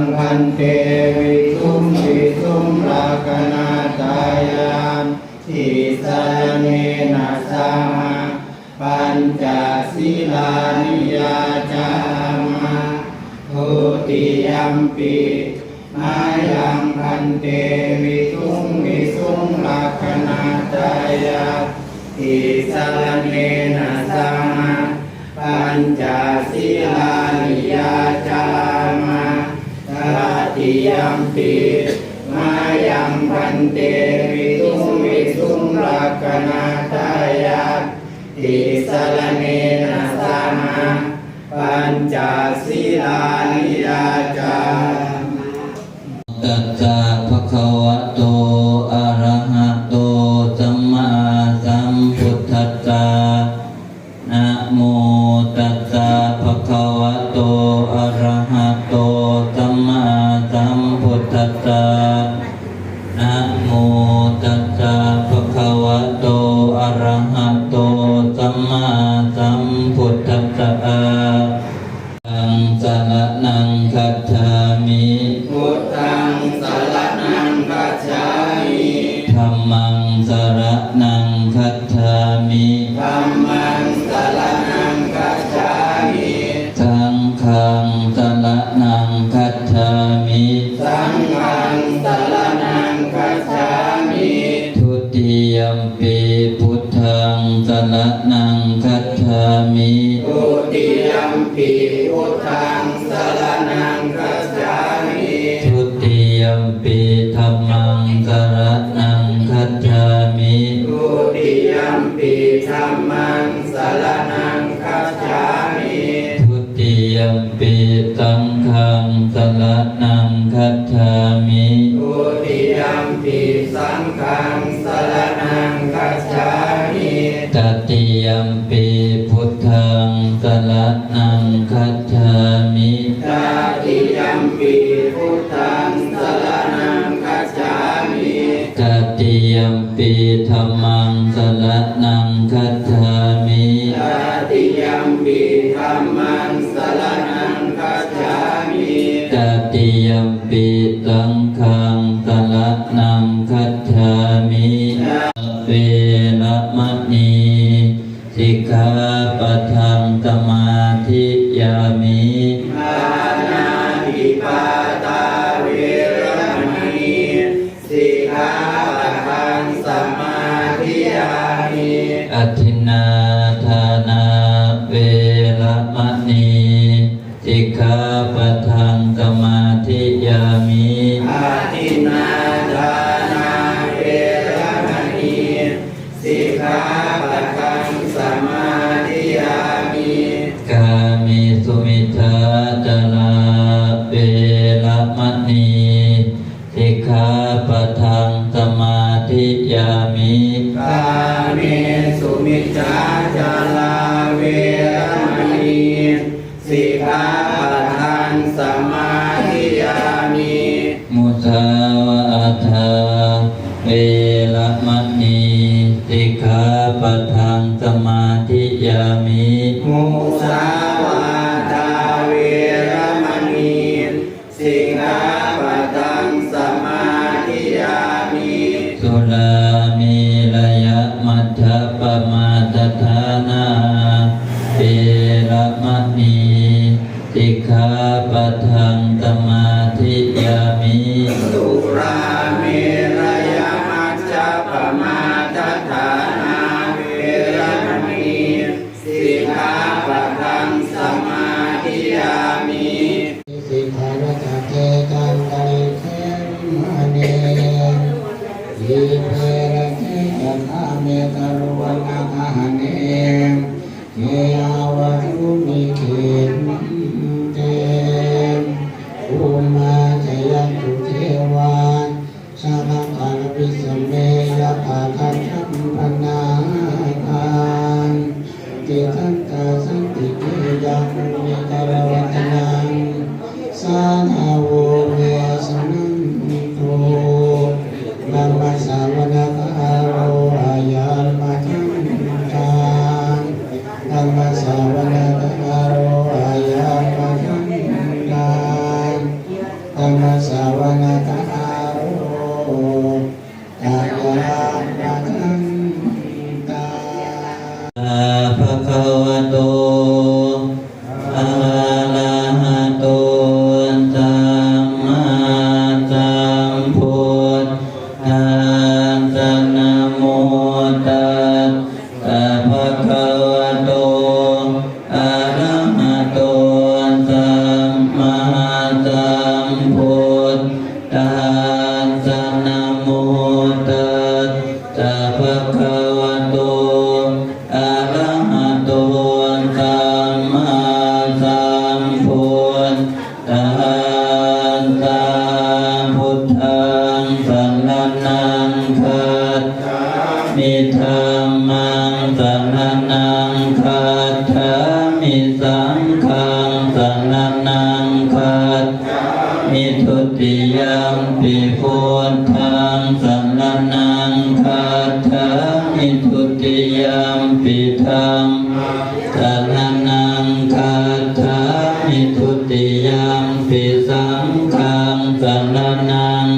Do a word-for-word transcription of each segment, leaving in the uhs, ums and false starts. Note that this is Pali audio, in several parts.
Bhante visuṃ visuṃ rakkhaṇatthāya tisaraṇena saha pañca sīlāni yācāma. Dutiyampi mayaṃ bhante visuṃ visuṃ rakkhaṇatthāya tisaraṇena saha pañca sīlāni yācāma. Tatiyampi mayaṃ bhante visuṃ visuṃ rakkhaṇatthāya tisaraṇena saha pañca sīlāni yācāma. Tassa bhagavato arahato sammāsambuddhassa. Namo tassa bhagavato arahato sammāsambuddhassa. Namo tassa bhagavato arahato sammāsambuddhassa. Buddhaṃ saraṇaṃ gacchāmi. Buddhaṃ saraṇaṃ gacchāmi. Dhammaṃ saraṇaṃ gacchāmi. Dhammaṃ saraṇaṃ gacchāmi. Saṅghaṃ saraṇaṃ gacchāmi. Saṅghaṃ saraṇaṃ gacchāmi. Dutiyampi buddhaṃ saraṇaṃ gacchāmi. Dutiyampi buddhaṃ saraṇaṃ gacchāmi. Dutiyampi dhammaṃ saraṇaṃ gacchāmi. Dutiyampi dhammaṃ saraṇaṃ gacchāmi. Dutiyampi saṅghaṃ saraṇaṃ gacchāmi. Dutiyampi saṅghaṃ saraṇaṃ gacchāmi. Tatiyampi buddhaṃ saraṇaṃ gacchāmi. Tatiyampi buddhaṃ saraṇaṃ gacchāmi. Tatiyampi dhammaṃ saraṇaṃ gacchāmi. Tatiyampi dhammaṃ saraṇaṃ gacchāmi. Tatiyampi saṅghaṃ saraṇaṃ gacchāmi. Veramaṇī sikkhāpadaṃ samādiyāmi. Pāṇātipātā veramaṇī sikkhāpadaṃ samādiyāmi. Adinnādānā veramaṇī sikkhāpadaṃ samādiyāmi. Adinnādānā veramaṇī sikkhāpadaṃ samādiyāmi. Kāmesu micchācārā veramaṇī sikkhāpadaṃ samādiyāmi. Kāmesu micchācārā veramaṇī sikkhāpadaṃ samādiyāmi. Musāvādā veramaṇī sikkhāpadaṃ samādiyāmi. Musāvādā veramaṇī sikkhāpadaṃ samādiyāmi. Surāmerayamajjapamādaṭṭhānā veramaṇī sikkhāpadaṃ samādiyāmi. Surāmerayamajjapamādaṭṭhānā veramaṇī sikkhāpadaṃ samādiyāmi. Sikkhāpadaṃ paṭṭhānāmi vemāne. Dīpe raṭṭhe ca gāme taruvanagahane gehavatthumhi khette bhummā cāyantu devā jalathalavisame yakkhagandhabbanāgā tiṭṭhantā santike yaṃ munivaravacanaṃ sādhavo me suṇantu. Dhammassavanakālo ayambhadantā. Dhammassavanakālo ayambhadantā. Dhammassavanakālo ayambhadantā. Bhagavato arahato sammāsambuddhassa. Namo tassa bhagavato arahato sammāsambuddhassa. Namo tassa bhagavato arahato sammāsambuddhassa. Buddhaṃ saraṇaṃ gacchāmi. Dhammaṃ saraṇaṃ gacchāmi. Saṅghaṃ saraṇaṃ gacchāmi. Dutiyampi buddhaṃ saraṇaṃ gacchāmi. Dutiyampi dhammaṃ saraṇaṃ gacchāmi. Dutiyampi saṅghaṃ saraṇaṃ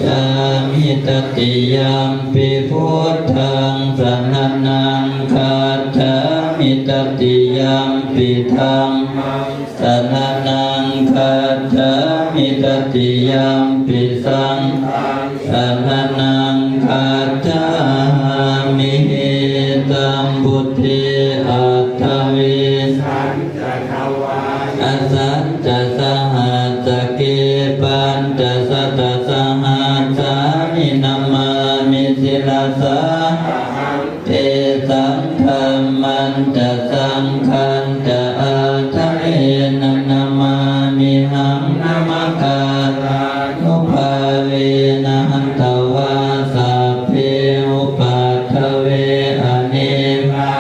gacchāmi. Tatiyampi buddhaṃ saraṇaṃ gacchāmi. Tatiyampi dhammaṃ saraṇaṃ gacchāmi. Tatiyampi saṅghaṃ saraṇaṃ gacchāmi. Sambuddhe aṭṭhavīsañca dvādasañca sahassake pañcasatasahassāni namāmi sirasā ahaṃ. Tesaṃ dhammañca saṅghañca ādarena namāmihaṃ. Namakārānubhāvena hantvā sabbe upaddave anekā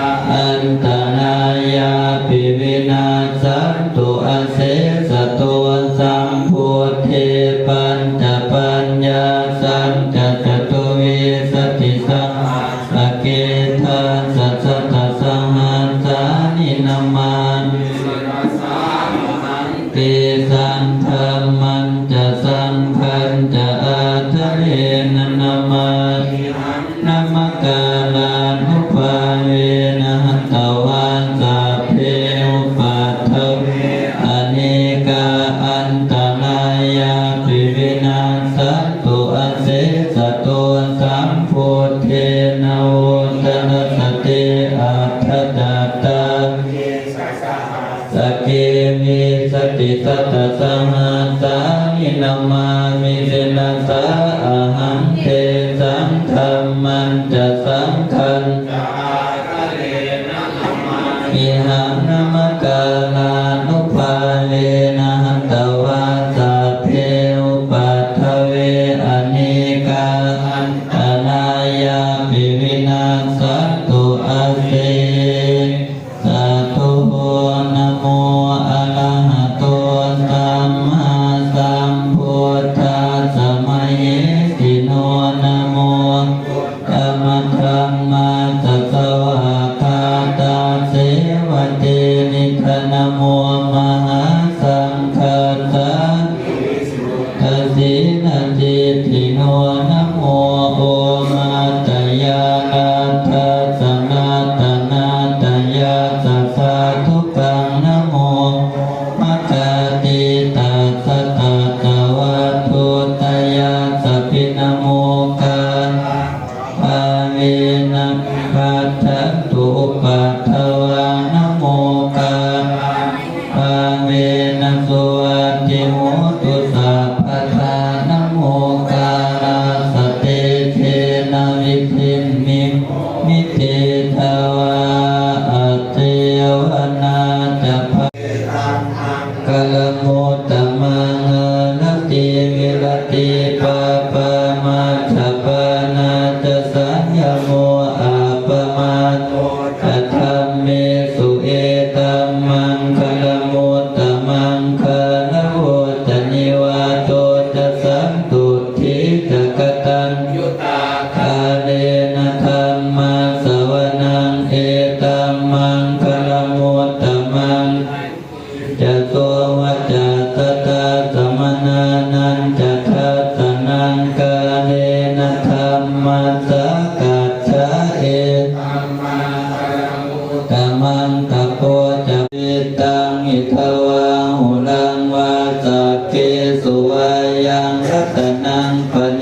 antarāyāpi vinassantu asesato. Sambuddhe pañcapaññāsañca catuvīsatisahassake dasasatasahassāni namāmi sirasā ahaṃ. Tesaṃ dhammañca saṅghañca ādarena namāmihaṃ. Namakārānubhāvena hantvā sabbe upaddave anekā antarāyāpi vinassantu asesato. Sambuddhe navuttarasate aṭṭhacattāḷīsasahassake vīsatisatasahassāni namāmi sirasā ahaṃ. Tesaṃ dhammañca saṅghañca ādarena namāmihaṃ. Namakārānubhāvena hantvā sabbe upaddave anekā antarāyāpi vinassantu ase sato. Namo arahato sammāsambuddhassa mahesino. Namo uttamadhammassa svākkhātasseva tenidha. Namo mahāsaṅghassāpi visuddhasīladiṭṭhino. Namo omātyāraddhassa ratanattayassa sādhukaṃ. Namo omakātītassa tassa vatthuttayassapi. Namokārappabhāvena vigacchantu upaddavā. Namokāra bhāvena suvatthi hotu sabbadā. Namokārassa tejena vidhimhi homi tejavā. Asevanā ca bhāvanā maṅgalamuttamaṃ. Āratī viratī pāpā majjapānā ca saññamo appamādo ca dhammesu. Etam maṅgalamuttamaṃ. Gāravo ca nivāto ca santuṭṭhī ca kataññutā kālena dhammassavanaṃ. Etam maṅgalamuttamaṃ. Ca sovacassatā samaṇā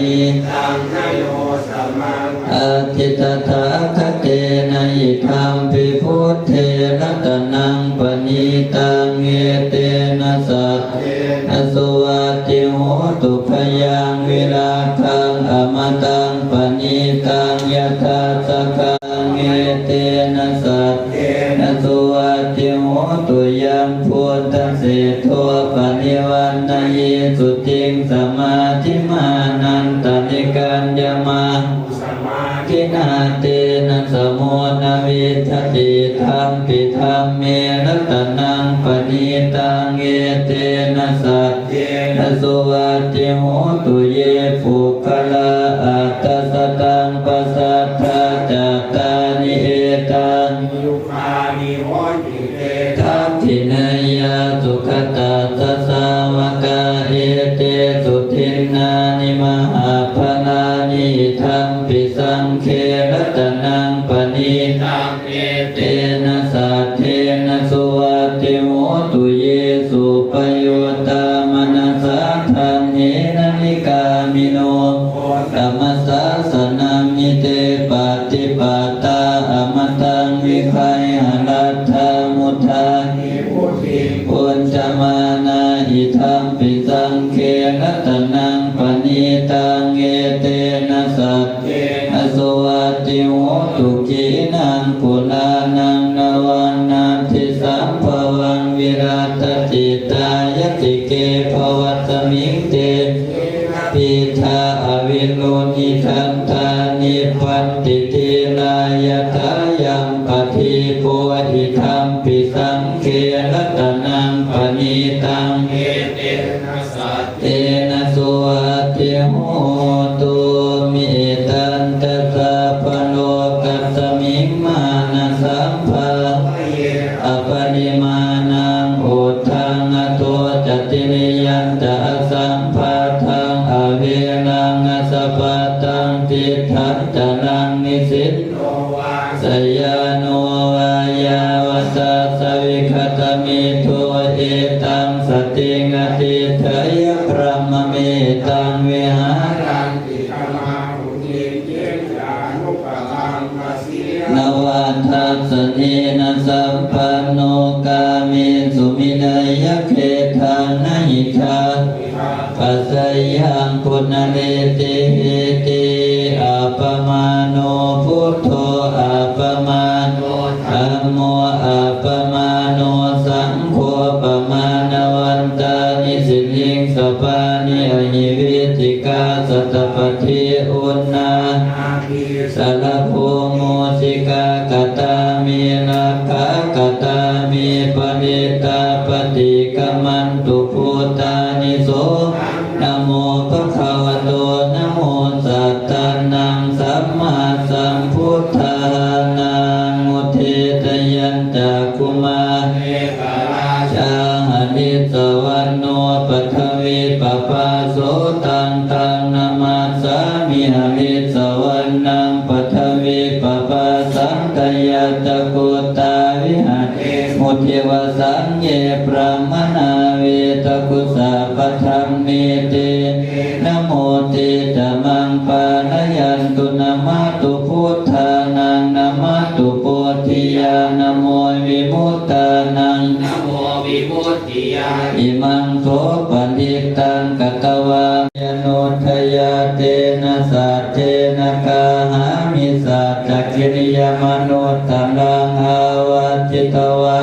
paṇītaṃ, na yo samaṃ atthi tathāgatena. Idampi buddhe ratanaṃ paṇītaṃ, etena saccena suvatthi hotu. Bhayaṃ virāgaṃ amataṃ paṇītaṃ, yadajjhagā etena saccena suvatthi hotu. Yaṃ buddhaseṭṭho parivaṇṇayī suciṃ, samādhimānantarikaññamāhu samādhinā, tena samo na vijjati. Idampi dhamme ratanaṃ paṇītaṃ, etena saccena suvatthi hotu. Ye puggalā aṭṭha sataṃ pasatthā, cattāri etāni yugāni honti, te dakkhiṇeyyā sugatassa sāvakā, etesu dinnāni mahapphalāni. Idampi saṅghe ratanaṃ paṇītaṃ, etena saccena suvatthi hotu. Ye suppayuttā manasā daḷhena, nikkāmino gotamasāsanamhi, te pattipattā amataṃ vigayha, laddhā mudhā nibbutiṃ bhuñjamānā. Idampi saṅghe ratanaṃ paṇītaṃ, etena saccena suvatthi hotu. Khīṇaṃ purāṇaṃ navaṃ natthi sambhavaṃ, virattacittāyatike bhavasmiṃ, te khīṇabījā aviruḷhichandā, nibbanti dhīrā yathāyampadīpo. Idampi saṅghe ratanaṃ paṇītaṃ, etena saccena suvatthi hotu. Mettañca sabbalokasmiṃ, mānasambhāvaye aparimāṇaṃ, uddhaṃ adho ca tiriyañca, asambādhaṃ averaṃ asapattaṃ. Tiṭṭhañcaraṃ nisinno vā, sayāno vā yāvatassa vigatamiddho, etaṃ satiṃ adhiṭṭheyya, brahmametaṃ vihāraṃ idhamāhu. Kiñciñca anupagamma sīlavā dassanena sampanno, kāmesu vineyya gedhaṃ, na hi jāti gabbhaseyyaṃ punaretīti. Appamāṇo buddho, appamāṇo dhammo, appamāṇo saṅgho, pamāṇavantāni siriṃsapāni, ahi vicchikā satapadī uṇṇānābhī sarabū mūsikā. Katā me rakkhā, katā me parittā, paṭikkamantu bhūtāni. Sohaṃ namo bhagavato, namo sattannaṃ sammāsambuddhānaṃ. Udetayañcakkhumā rajā harissavaṇṇo paṭhavippabhāso, taṃ taṃ namassāmi harissavaṇṇaṃ paṭhavippabhāsaṃ. Tayajja guttā viharemu divasaṃ, ye brāhmaṇā vedagu sabbadhamme, te te namo te ca maṃ pālayantu. Namatthu buddhānaṃ, namatthu bodhiyā, namo vimuttānaṃ, namo vimuttiyā. Imaṃ so parittaṃ katvāna, anudayā tena saccena kāhāmi saccakiriyamanuttaraṃ. Āvajjitvā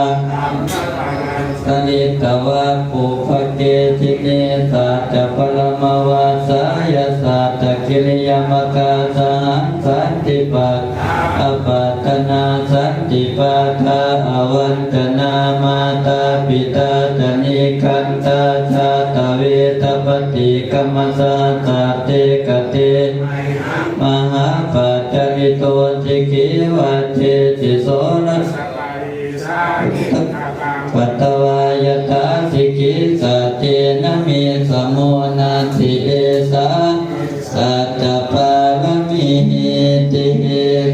saritvā pubbake jine, saccabalamavassāya, saccakiriyamakāsahaṃ. Santi pakkhā apattanā, santi pādā avañcanā, mātā pitā ca nikkhantā, jātaveda paṭikkama. Saha sate kate mayhaṃ mahāpajjalito, sikhī vajjesi soḷasa katvā yathā sikhī, saccena me samo natthi, esā saccapāramīti.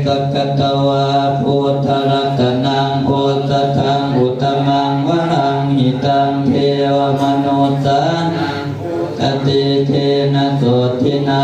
Sakkatvā buddharatanaṃ osathaṃ uttamaṃ varaṃ, hitaṃ devamanussānaṃ, buddhatejena sotthinā,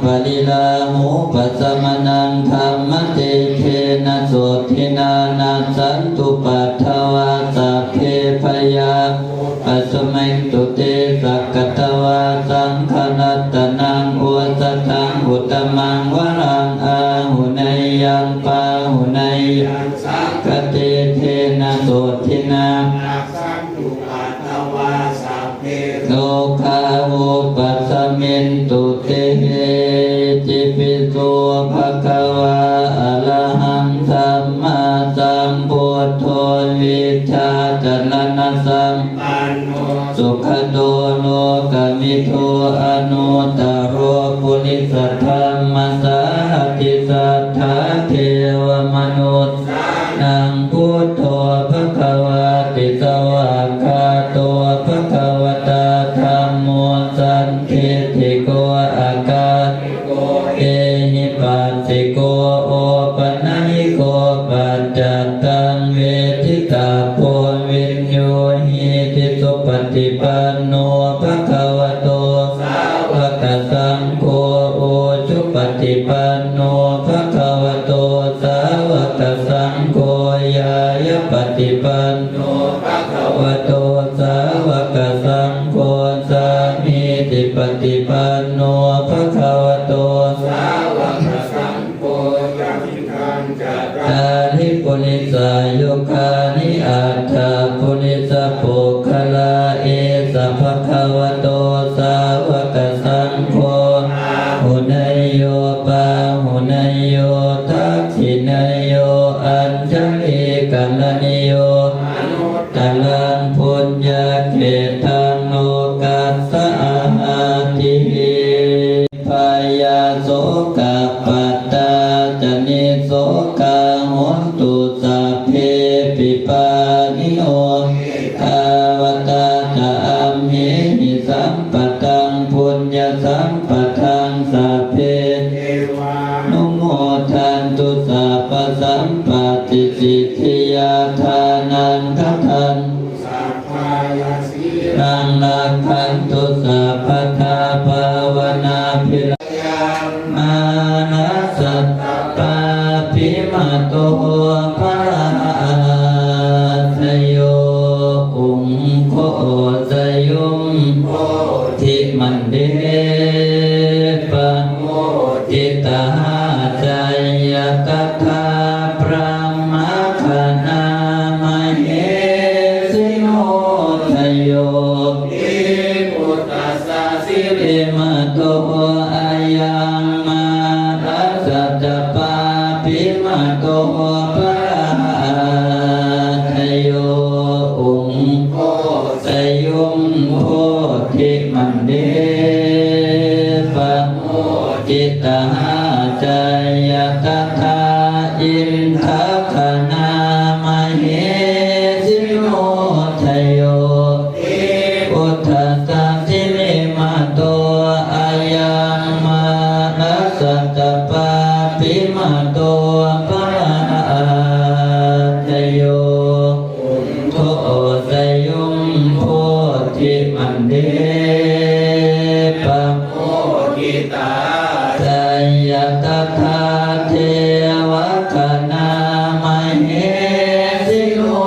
Pariḷāhūpasamanaṃ dhammatejena sotthinā nassantupaddavā sabbe bhayā vūpasamentu te. Sakkatvā saṅgharatanaṃ osathaṃ uttamaṃ varaṃ āhuneyyaṃ pāhuneyyaṃ saṅghatejena sotthinā rogā vūpasamentu te. Itipi so bhagavā arahaṃ sammāsambuddho vijjācaraṇasampanno sugato lokavidū anuttaro purisadammasārathi satthā devamanus sānaṃ buddho bhagavāti. Svākkhāto bhagavatā dhammo sandiṭṭhiko akāliko ehipassiko opanayiko paccattaṃ veditabbo viññūhīti. Supaṭipanno bhagavato sāvakasaṅgho, ujupaṭipanno bhagavato sāvakasaṅgho, ñāyapaṭipanno bhagavato sāvakasaṅgho, sāmīcipaṭipanno bhagavato sāvakasaṅgho, yadidaṃ cattāri purisayugāni aṭṭha purisapuggalā, esa bhagavato sāvakasaṅgho, āhuneyyo pāhuneyyo dakkhiṇeyyo añjalikaraṇīyo, anuttaraṃ puññakkhettaṃ lokassa āhati. Bhayā sokappattā ca nissokā hontu sabbepi pāṇino. Ettāvatā ca amhehi sambhataṃ puññasampadaṃ sabbe devānumodantu sabbasampattisiddhiyā. Dānaṃ dadantu saddhāya sīlaṃ rakkhantu sabbadā bhāvanābhirā mārasatāpāpimato parājayo. Ugghosayaṃ bodhimaṇḍe pamoditā, jaya tadā brahmagaṇā mahesino. Jayo hi buddhassa sirīmato ayaṃ, mārassa ca pāpimato parājayo. Ugghosayaṃ bodhimaṇḍe pamoditā, jaya tadā indagaṇā mahesino. Jayo hi buddhassa sirīmato ayaṃ, mārassa ca pāpimato parājayo. Ugghosayaṃ bodhimaṇḍe pamoditā, jaya tadā devagaṇā mahesino.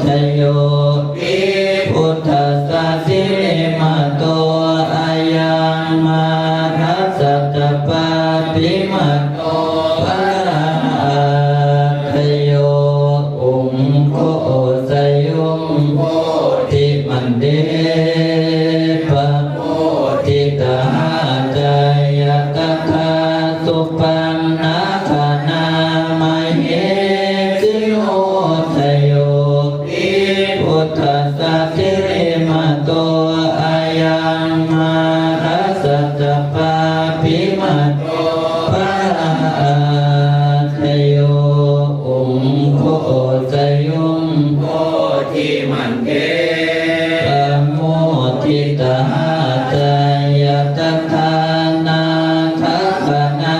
Jayo hi buddhassa sirīmato ayaṃ, mārassa ca pāpimato parājayo. Ugghosayaṃ bodhimaṇḍe pamoditā, jaya tadā supaṇṇagaṇā mahesino. Jayo hi buddhassa sirīmato ayaṃ, mārassa ca pāpimato parājayo. Ugghosayaṃ bodhimaṇḍe pamoditā, jaya tadā nāgagaṇā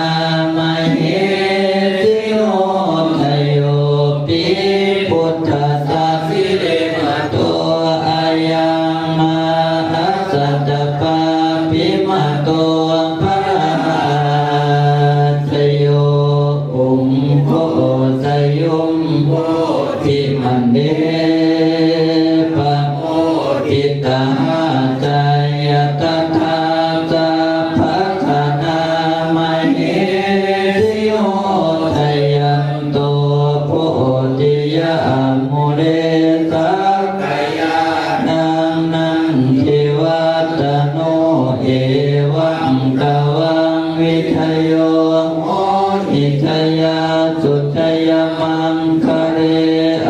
Hohi jayassu jayamaṅgale,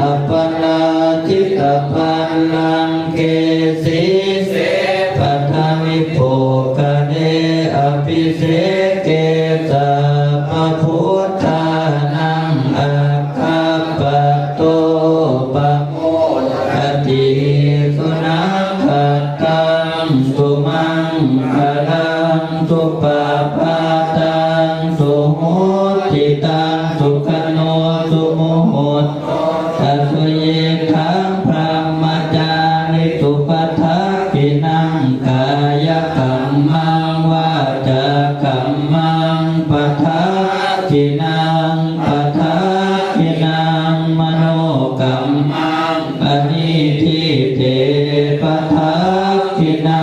aparājitapallaṅke sīse paṭhavipokkhare, abhiseke sabbabuddhānaṃ aggappatto pamodati. Sunakkhattaṃ sumaṅgalaṃ, supabhātaṃ suhuṭṭhitaṃ, sukhaṇo sumuhutto ca, suyiṭṭhaṃ brahmacārisu, padakkhiṇaṃ kāyakammaṃ, vācākammaṃ padakkhiṇaṃ, padakkhiṇaṃ manokammaṃ, paṇidhī te padakkhiṇā,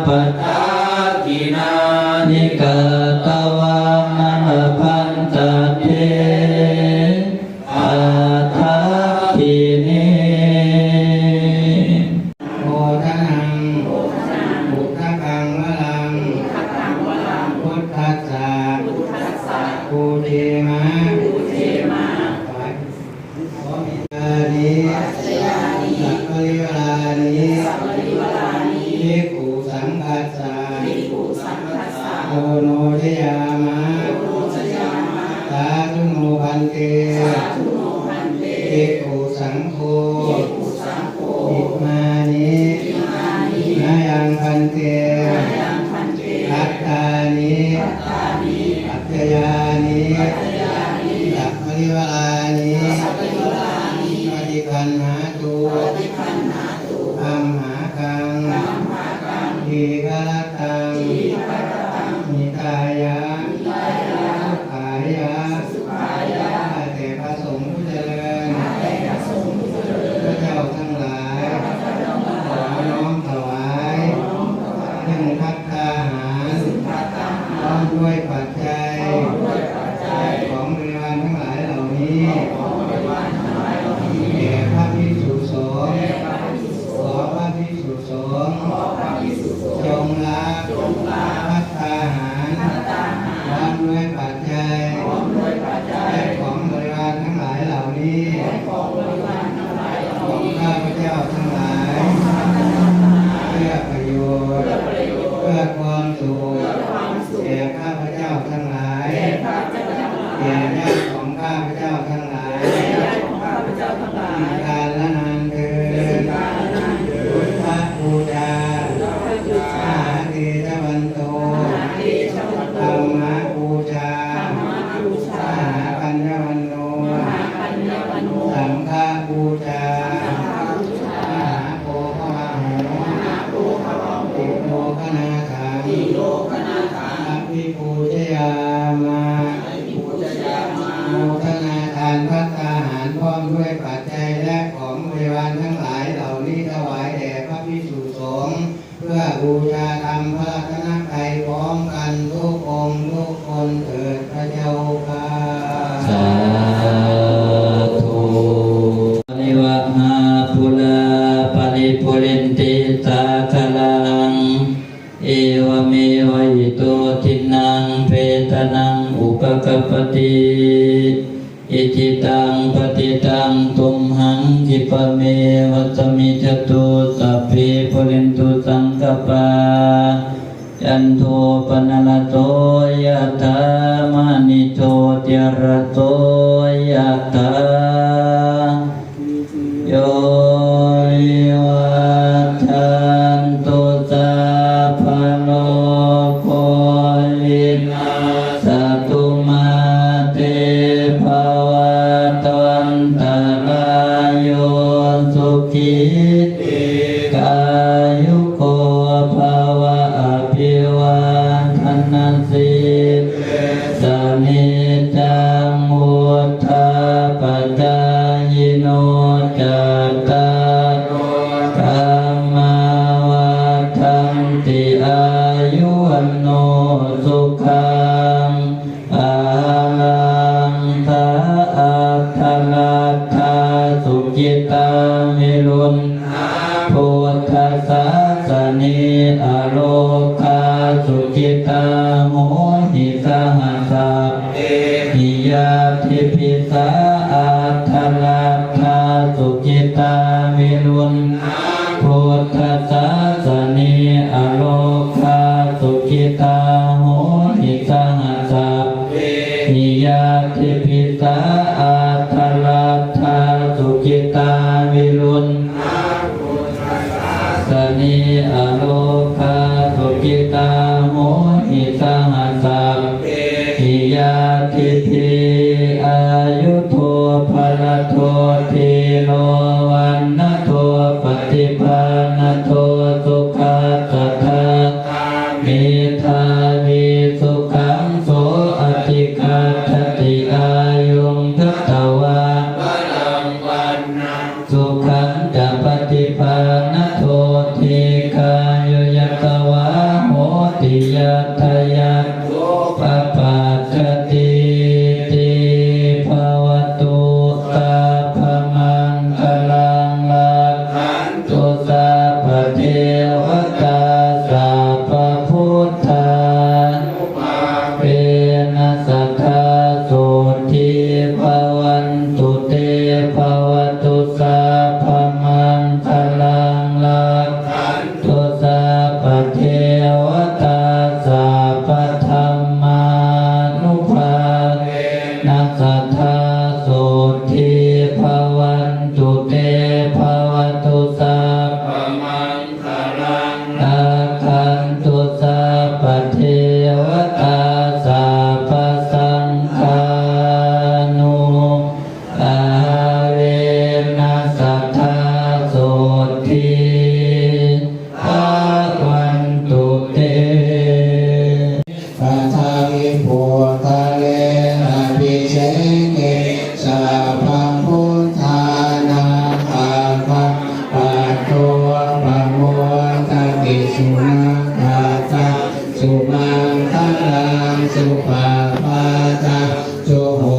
padakkhiṇāni katvāna, labhantatthe padakkhiṇe. Bodhanaṃ udakaṃ varaṃ buddhassa pūjema. Vajjayāni saparivārāni bhikkhusaṅghassa oṇojayāma. Sādhu no bhante bhikkhusaṅgho, imāni mayaṃ bhante bhattāni paccayāni saparivārāni paṭiggaṇhātu amhākaṃ dīgharattaṃ hitāya sukhāya. ข้าแต่พระสงฆ์ผู้เจริญ พระเจ้าทั้งหลาย ขอน้อมถวายเครื่องภัตตาหาร พร้อมด้วยปัจจัย ของบริวารทั้งหลายเหล่านี้ แด่พระภิกษุสงฆ์ ขอพระภิกษุสงฆ์ จงรับภัตตาหาร พร้อมด้วยปัจจัย และของบริวารทั้งหลายเหล่านี้ ของข้าพเจ้าทั้งหลาย เพื่อประโยชน์ เพื่อความสุข แก่ข้าพเจ้าทั้งหลาย แก่ญาติของข้าพเจ้าทั้งหลาย อีกกาลนานเทอญ Buddhapūjā mahātejavantā, dhammapūjā mahāpaññavantā, saṅghapūjā mahāpokharamo, tilokanāthaṃ abhipūjayāma. โมทนาทานภัตตาหารพร้อมด้วยปัจจัยและของบริวารทั้งหลายเหล่านี้ถวายแด่พระภิกษุสงฆ์ เพื่อบูชาธรรมพระรัตนตรัยพร้อมกันทุกองค์ทุกคนเถิดพระเจ้าข้า Sādhu. Vahā pūrā paripūrenti sāgaraṃ, evameva ito dinnaṃ petānaṃ upakappati. Icchitaṃ patthitaṃ tumhaṃ khippameva samijjhatu, sabbe pūrentu saṅkappā, cando paṇṇaraso yathā, maṇi jotiraso yathā. Sabbītiyo vivajjantu, sabbarogo vinassatu, mā te bhavatvantarāyo, sukhī dīghāyuko bhava. Abhivādanasīlissa niccaṃ vuḍḍhāpacāyino, cattāro dhammā vaḍḍhanti, āyu vaṇṇo sukhaṃ balaṃ. Atthaladdhā sukhitā viruḷ ñātibhi sā atthaladdhā sukhitā viruḷhā buddhasāsanī arogā sukhitā hohi saha sabbehi ñātibhi sā atthaladdhā sukhitā viruḷhā sanī arogā sukhitā hohi saha sabbehi ñātibhi. Āyudo balado dhīro vaṇṇado paṭibhāṇado sukhassa dātā medhāvī sukhaṃ so adhigacchanti. Āyuṃ datvā balaṃ vaṇṇaṃ sukhañca paṭibhāṇado dīghāyu yatvā hoti yattha yatthupapassatiti. Bhavatu sabbamaṅgalaṃ rakkhantu sabbadevatā sabbabuddhā nubhāvena sadā sotthī bhavantu te. Bhavatu sabbamaṅgalaṃ rakkhantu sabbadevatā sabbadhammānubhāvena sadā sotthī bhavantu te. Bhavatu sabbamaṅ rakkhantu sabbadevatā sabbasaṅghānubhāvena sadā sotthī bhavantu te. Paṭhavipuggale abhiseke sabbabuddhānaṃ aggappatto pamodati. Sunakkhattaṃ sumaṅgalaṃ supabhātaṃ suhu